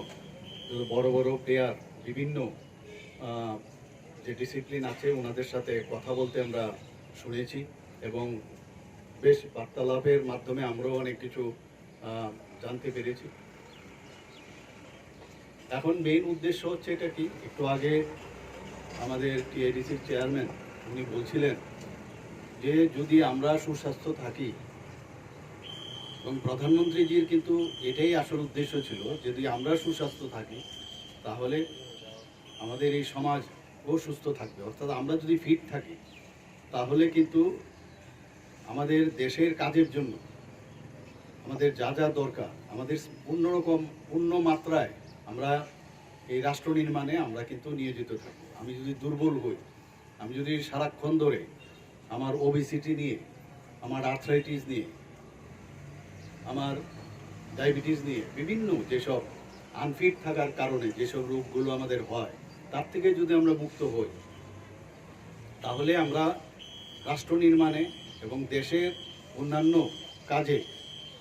যত বড় বড় প্লেয়ার, বিভিন্ন, আহ, যে ডিসিপ্লিন আছে ওনাদের সাথে কথা বলতে আমরা শুনেছি এবং বেশ বার্তালাপের মাধ্যমে আমরাও অনেক কিছু, আহ, জানতে পেরেছি। এখন মেইন উদ্দেশ্য হচ্ছে এটা কি, একটু আগে আমাদের টিআইডিসির চেয়ারম্যান উনি বলছিলেন যে যদি আমরা সুস্বাস্থ্য থাকি, এবং প্রধানমন্ত্রীজির কিন্তু এটাই আসল উদ্দেশ্য ছিল, যদি আমরা সুস্বাস্থ্য থাকি, তাহলে আমাদের এই সমাজও সুস্থ থাকবে। অর্থাৎ আমরা যদি ফিট থাকি, তাহলে কিন্তু আমাদের দেশের কাজের জন্য আমাদের যা যা দরকার, আমাদের পূর্ণ রকম, পূর্ণ মাত্রায় আমরা এই রাষ্ট্র নির্মাণে আমরা কিন্তু নিয়োজিত থাকবো। আমি যদি দুর্বল হই, আমি যদি সারাক্ষণ ধরে আমার ওবেসিটি নিয়ে, আমার আর্থ্রাইটিস নিয়ে, আমার ডায়াবেটিস নিয়ে, বিভিন্ন যেসব আনফিট থাকার কারণে যেসব রোগগুলো আমাদের হয়, তার থেকে যদি আমরা মুক্ত হই, তাহলে আমরা রাষ্ট্র নির্মাণে এবং দেশের অন্যান্য কাজে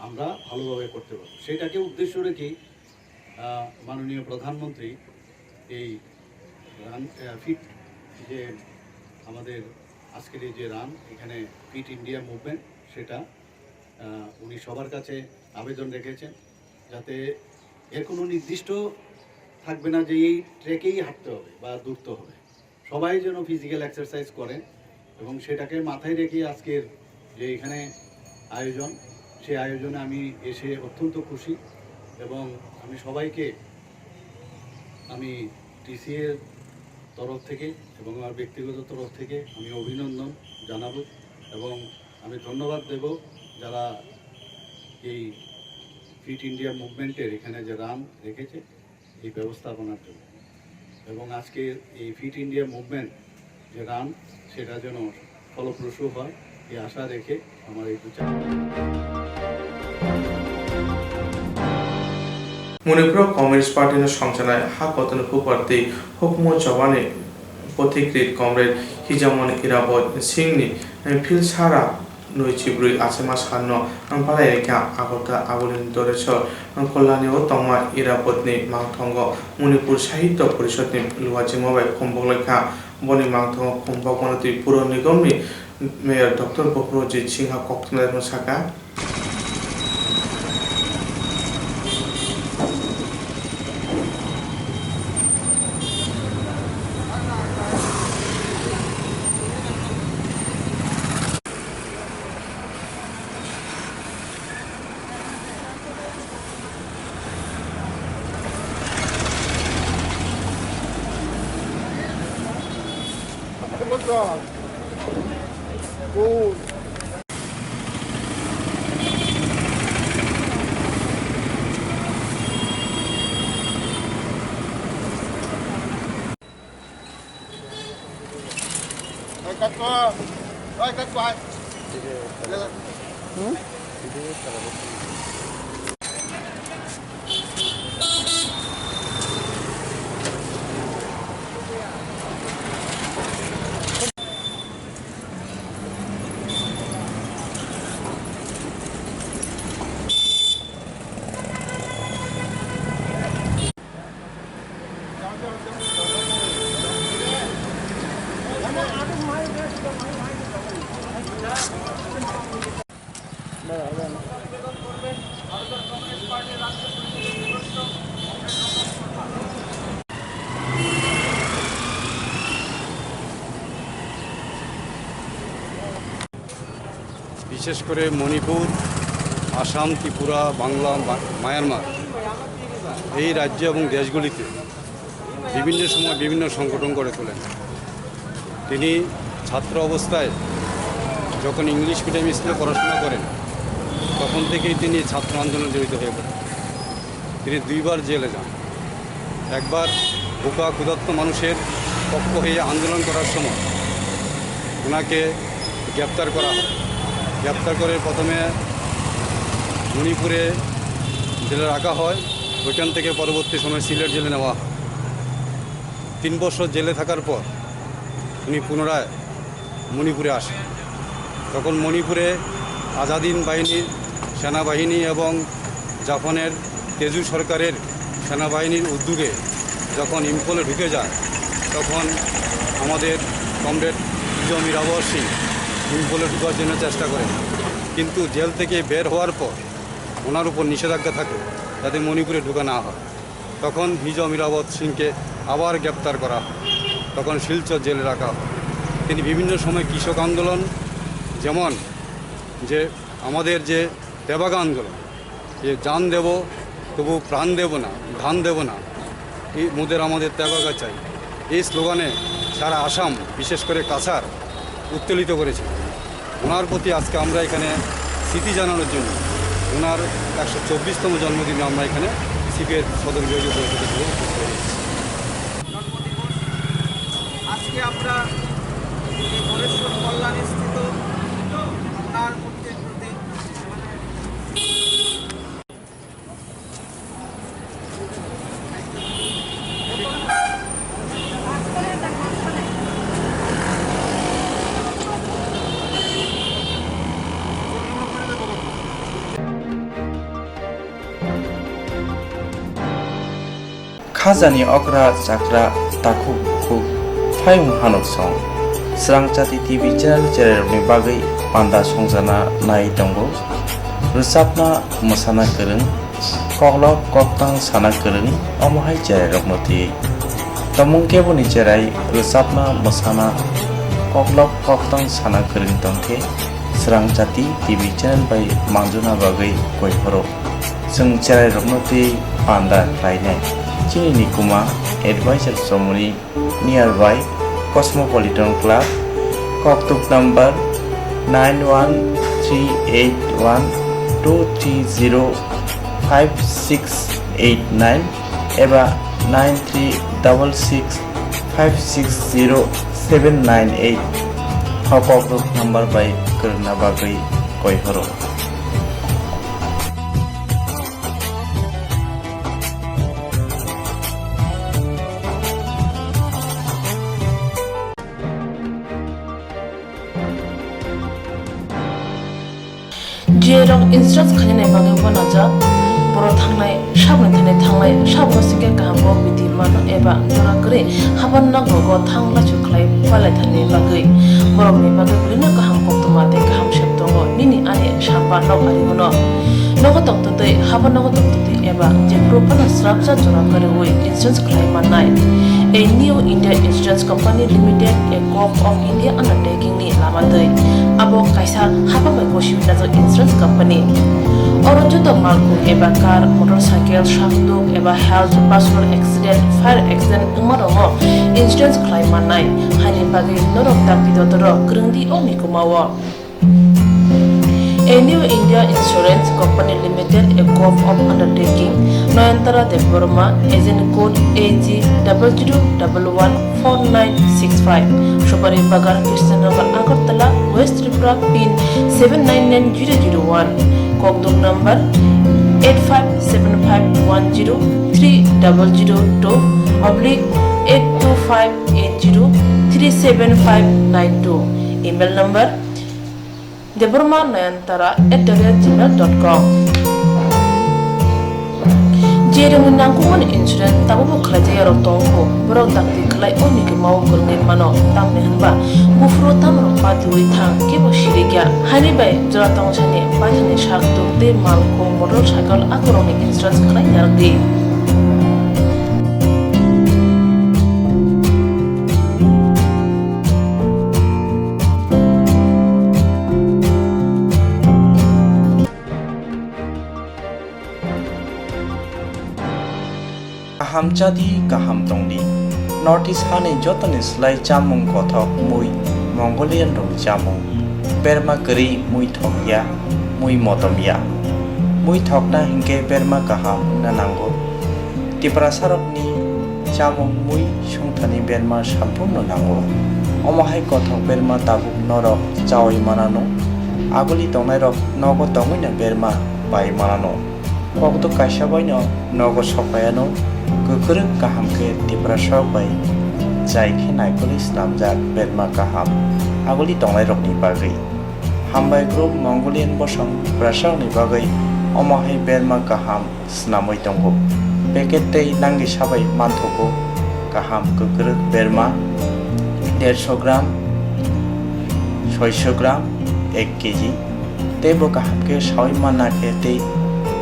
আমরা ভালোভাবে করতে পারবো। সেটাকে উদ্দেশ্য রেখেই আহ, মাননীয় প্রধানমন্ত্রী এই রান, আহ, ফিট, যে আমাদের আজকের এই যে রান, এখানে ফিট ইন্ডিয়া মুভমেন্ট, সেটা, আহ, উনি সবার কাছে আবেদন রেখেছেন, যাতে এর কোনো নির্দিষ্ট থাকবে না যে এই ট্র্যাকেই হাঁটতে হবে বা দৌড়তে হবে। সবাই যেন ফিজিক্যাল এক্সারসাইজ করেন এবং সেটাকে মাথায় রেখে আজকের যে এখানে আয়োজন, সেই আয়োজনে আমি এসে অত্যন্ত খুশি এবং আমি সবাইকে, আমি টিসিএর তরফ থেকে এবং আমার ব্যক্তিগত তরফ থেকে আমি অভিনন্দন জানাবো এবং আমি ধন্যবাদ দেব যারা এই ফিট ইন্ডিয়া মুভমেন্টের এখানে যে রান রেখেছে এই ব্যবস্থাপনার জন্য এবং আজকের এই ফিট ইন্ডিয়া মুভমেন্ট যে রান, সেটা যেন ফলপ্রসূ হয়, এই আশা রেখে আমার এই দু চার Manipur Communist Party no songchanai ha kotor ni hupartwi hukumu Jawani pothikrit Comrade Hijamon Irabot Singh ni philsara nui chibrwi achema salno palai rikha Agartala Agulini Doresor Kollanio tongma Irabotni mangthogo Manipur Sahitya Porishadni luachima bai khumbok laikha. Boni mangthogo khumbok mwnatwi Puro Nigomni Mayor Doctor Bophrojit Singha koktwmalairokno saka. বিশেষ করে মণিপুর, আসাম, ত্রিপুরা, বাংলা, মা-, মায়ানমার, এই রাজ্য এবং দেশগুলিতে বিভিন্ন সময় বিভিন্ন সংগঠন গড়ে তোলেন। তিনি ছাত্র অবস্থায় যখন ইংলিশ মিডিয়াম স্কুলে পড়াশোনা করেন, তখন থেকেই তিনি ছাত্র আন্দোলনে জড়িত হয়ে পড়েন। তিনি দুইবার জেলে যান। একবার ভোকা ক্ষুধার্ত মানুষের পক্ষ হয়ে আন্দোলন করার সময় ওনাকে গ্রেপ্তার করা হয়। গ্রেপ্তার করে প্রথমে মণিপুরে জেলে রাখা হয়, ওইখান থেকে পরবর্তী সময় সিলেট জেলে নেওয়া হয়। তিন বছর জেলে থাকার পর উনি পুনরায় মণিপুরে আসে। তখন মণিপুরে আজাদিন বাহিনীর সেনাবাহিনী এবং জাপানের তেজু সরকারের সেনাবাহিনীর উদ্যোগে যখন ইম্ফলে ঢুকে যায়, তখন আমাদের কমরেড হিজম ইরাবত সিং ইম্ফলে ঢুকার জন্য চেষ্টা করেন, কিন্তু জেল থেকে বের হওয়ার পর ওনার উপর নিষেধাজ্ঞা থাকে যাতে মণিপুরে ঢুকা না হয়। তখন হিজম ইরাবত সিংকে আবার গ্রেপ্তার করা হয়, তখন শিলচর জেলে রাখা হয়। তিনি বিভিন্ন সময় কৃষক আন্দোলন, যেমন যে আমাদের যে তেভাগা আন্দোলন, যে জান দেব তবু প্রাণ দেব না, ধান দেব না, এই মোদের আমাদের তেভাগা চাই, এই স্লোগানে সারা আসাম, বিশেষ করে কাছাড় উত্তেলিত করেছে। ওনার প্রতি আজকে আমরা এখানে স্মৃতি জানানোর জন্য ওনার একশো চব্বিশতম জন্মদিনে আমরা এখানে সিপিআই সদর বিভাগীয় পরিষদের পক্ষ থেকে উপস্থিত হয়েছি। জন্মদিবস আজকে আমরা এই হরেশ্বর কল্যাণী স্থিত ওনার মূর্তির প্রতি Khajani okra chakra takhuk bukhuk phaiung hanuk song. Srang Chati T V channel chererokni bagwi panda songjana nai tongo. Rwchapna mwsana kwrwng, koklop koktang sana kwrwng, omo hai chererokno twi. Tomung keboni cherai rwchapna mwsana koklop koktang sana kwrwng tongkhe Srang Chati T V channel bai manjuna bagwi koi phuru. Chwng cherairokno twi panda khlainai. Chini nikuma advisor chomoni nearby Cosmopolitan Club, koktuk number nine one three eight one two three zero five six eight nine eba nine three double six five six zero seven nine eight. O koktuk number bai kwrwngna bagwi koi horo. J rok insurance khainani bagwi uanajak. Borok thangnai sabni thani thanglai sabno singkhe kaham bo bidi mano eba jora kwrwi haban nok rogo thang laisu khlai palai thani bagwi. Borokni bagwi belino kaham koktwma tei kaham sep tongo nini ani samba nok ari bono. Nogo tongtwtwi, habo nogo tongtwtwi eba jephuru phano srapsa jora kwrwi insurance khlai mannai. A New India Insurance Company Limited, a Corp of India undertaking ni lama twi. Abo kaisa hapang bai gosi wngjak insurance company. Oro joto malkhung eba car, motorcycle, sakduk eba health, personal accident, fire accident wngma rokno insurance khlai mannai. Haini bagwi norok dakti dotoro kwrwng di o mikuma o. A New India Insurance Company Limited, a Corp of Undertaking, Nayantara Debbarma, agent code A G double zero double one four nine six five, Supari Bagan, Krishnanagar, Agartala, West Tripura, pin seven nine nine zero zero one, kokduk number eight five seven five one zero three double zero two oblique eight two five eight zero three seven five nine two, email number Debbarma Nayantara at the rate gmail dot com. Jerokni nangkukmani insurance tabukbo khlaijak yarok tongo, borok dakti khlai o mikima o kwrwngwi mano, tamni hwnba buphuru tamrok patiwi thang kebo sirikya. Haini bai jora tongsani paithani sak tuk tei malkhung motorcycle akorokni insurance khlai narwkdi. Kaham chadi, kaham tongdi. North East hani jotoni slai chamung kothok mui Mongolian rokni chamung. Berma kwrwi mui thokya, mui motomya. Mui thokna hinkhe berma kaham wngna nango. Tiprasarokni chamung mui sungthani berma samphurno nango. Omo hai kothok berma tabuk norok chaui manano. Aguli tongnairok nogo tongwino berma pai manano. Kokduk kaisa baino nogo sokpaiano kwkrwk kaham khe Tiprasarok bai jai khe naikolwi snamjak berma kaham aguli tongnairokni bagwi. Hambai group Mongolian bosong Tiprasarokni bagwi omo hai berma kaham snamwi tongo. Packet tei nangni sabai manthogo kaham kwkrwk berma derso gram, soiso gram, ek kg. Tei bo kaham khe saui manna khe tei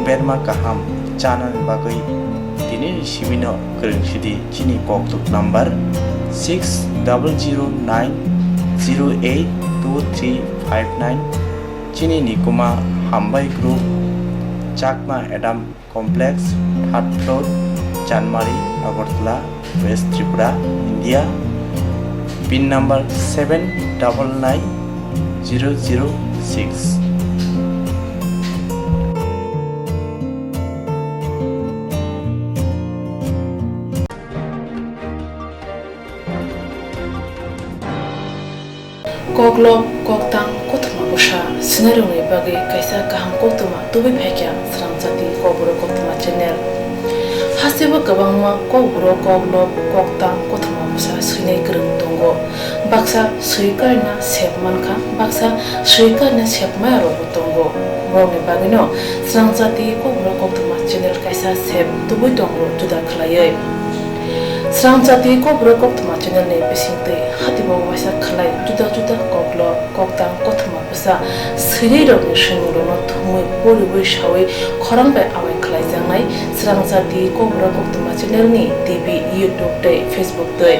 berma kaham chanani bagwi tini ni simi no kwrwng sidi chini kokduk number six double zero nine zero eight two three five nine. Chini Nikuma Hambai Group, Chakma Adam Complex, third floor, Chanmari, Agartala, West Tripura, India. Pin number seven double nine zero zero six. Koklop, koktang, kothoma bwsa swinairokni bagwi kaisa kaham koktwma tubui phaikha Srangchati Kokborok Koktwma channel. Hasteo kwbangma Kokborok koklop, koktang, kothoma bwsa swinai kwrwng tongo. Baksa swi karina sep mankha, baksa swi karina sep maya rokbo tongo. Borokni bagwino Srangchati Kokborok Koktwma channel kaisa sep tubui tongo juda khwlaiwi. Srangchati Kokborok Koktwma channel ni bisingtwi hatibo waisa khwlai juda juda koklop, koktang, kothoma bwsa swinai rokni swimungrokno thumwi poriwi sawi khorang bai awai khwlaijaknai Srangchati Kokborok Koktwma channel ni T V, YouTube tei Facebook twi.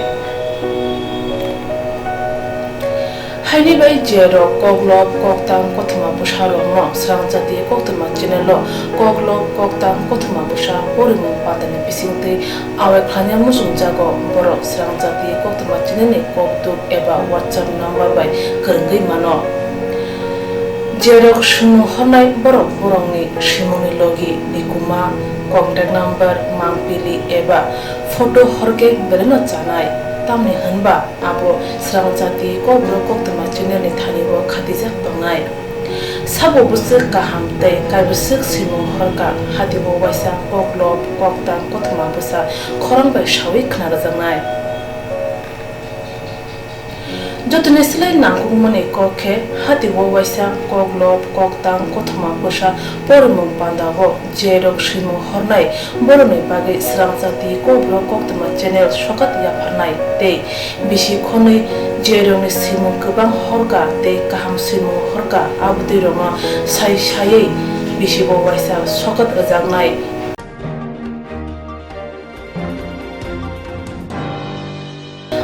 Haini bai je rok koklop, koktang, kothoma bwsa rokno Srangchati Koktwma channel o koklop, koktang, kothoma bwsa porimung pandani bisingtwi awai khlaina muchungjago, borok Srangchati Koktwma channel ni koktwk eba WhatsApp number bai kwrwngwi mano. Je rok swimung hornai borok borokni swimungni logi, nikuma, contact number, mangpili eba photo horkhe belaino chanai, tamni hwnba abo Srangchati Kokborok Koktwma channel ni thani o khatijak tongnai. Sabo bwswk kaham tei kaibwswk swimung horkha, hatibo waisa koklop, koktang, kothoma bwsa khorang bai sawi khna rwjaknai. Jotoni slai nangkukmani kok khe hatibo waisa koklop, koktang, kothoma bwsa porimung pandao je rok swimung hornai borokni bagwi Srangchati Kokborok Koktwma channel sokat yapharnai tei bisi khonwi je rokni swimung kwbang horkha tei kaham swimung horkha, abotwi rokno sai saiwi bisibo waisa sokat rwjaknai.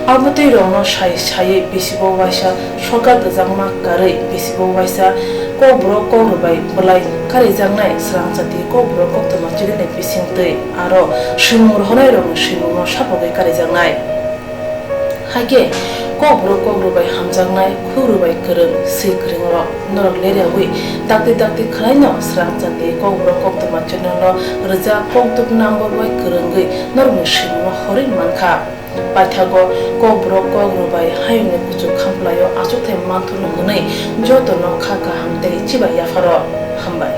Abotwi rokno sai saiwi bisibo waisa sokat rwjakma karwi bisibo waisa Kokborok Kokrwbai bwlai karijaknai Srangchati Kokborok Koktwma channel ni bisingtwi aro swimung rohornai rokni swimungno sapogwi karijaknai. Haikhe Kokborok Kokrwbai hamjaknai, khukrwbai kwrwng, swi kwrwng rok norok leriawi dakti dakti khwlaino Srangchati Kokborok Koktwma channel o rwjak koktwk number bai kwrwngwi norokni swimungno horwi mankha. Paithago Kokborok Kokrwbai hayungni kuchuk khamplaio achukthai manthurno hwnwi jotono kha kaham tei chibai yapharo. Hambai.